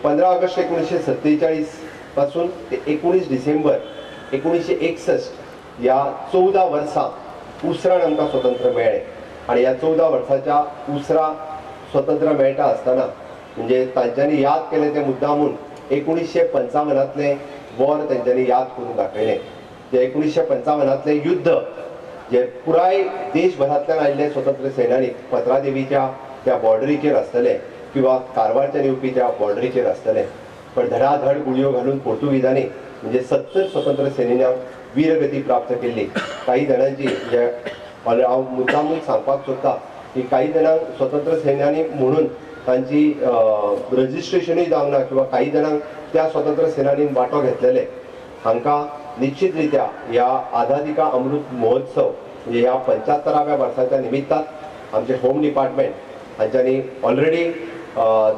15 August 1947 पासून ते 19 डिसेंबर 1961 ह्या 14 वर्सां उसरान आमकां स्वतंत्र मेळ्ळें आनी ह्या 14 वर्साच्या उसरा स्वतंत्र मेळटा आसतना म्हणजे तांच्यांनी याद केलें तें मुद्दामून 1955तलें वॉर तेंच्यांनी याद करून दाखयलें। जे 1955तलें युद्ध जे पुराय देशभरांतल्यान आयिल्ले स्वतंत्र सेनानी पत्रादेवीच्या त्या बॉर्डरीचेर आसतले किंवा कारवारच्यान येवपी त्या बॉर्डरीचेर आसतले, पण धडाधड गुळयो घालून पोर्तुगीजांनी म्हणजे 70 स्वतंत्र सैनिकांक वीरगती प्राप्त केल्ली। काही जाणांची म्हणजे हांव मुद्दामून सांगपाक सोदता की काही जाणांक स्वतंत्र सैन्यांनी म्हणून तांची रजिस्ट्रेशनूय जावंक ना किंवा काही जाणांक त्या स्वतंत्र सेनानी वांटो घेतलेले, हांकां निश्चित रित्या ह्या आझादी का अमृत महोत्सव म्हणजे ह्या 75व्या वर्साच्या निमित्तान आमचे होम डिपार्टमेंट हांच्यांनी ऑलरेडी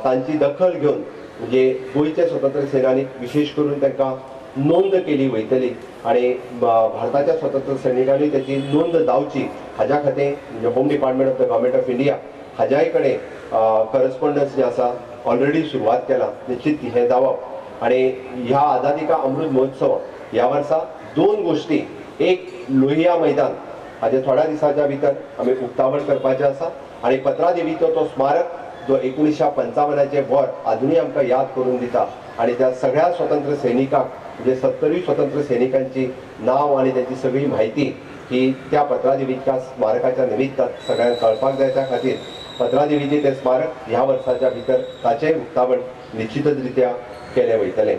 तांची दखल घेवन म्हणजे गोंयचे स्वतंत्र सेनानी विशेष करून तांकां नोंद केली वयतली आनी भारताच्या स्वतंत्र सैनिकांनी त्याची नोंद जावची हाज्या खातीर म्हणजे home department of the government of India हाज्याय कडेन करस्पॉन्डन्स जे आसा ऑलरेडी सुरवात केला, निश्चित हें जावप। आनी ह्या आझादी का अमृत महोत्सव ह्या वर्सा 2 गोष्टी, एक लोहिया मैदान हाजे थोड्या दिसाच्या भितर आमी उक्तावण करपाचें आसा आनी पत्रादेवीचो तो स्मारक जो 1955चें वॉर आजुनूय आमकां याद करून दिता आनी त्या सगळ्या स्वतंत्र सैनिकांक म्हणजे 70 स्वतंत्र सैनिकांची नांव आनी तांची सगळी म्हायती ही त्या पत्रादेवीच्या स्मारकाच्या निमित्तान सगळ्यांक कळपाक जाय। त्या खातीर पत्रादेवीचें तें स्मारक ह्या वर्साच्या भितर ताचें उक्तावण निश्चितच रित्या केलें वयतलें।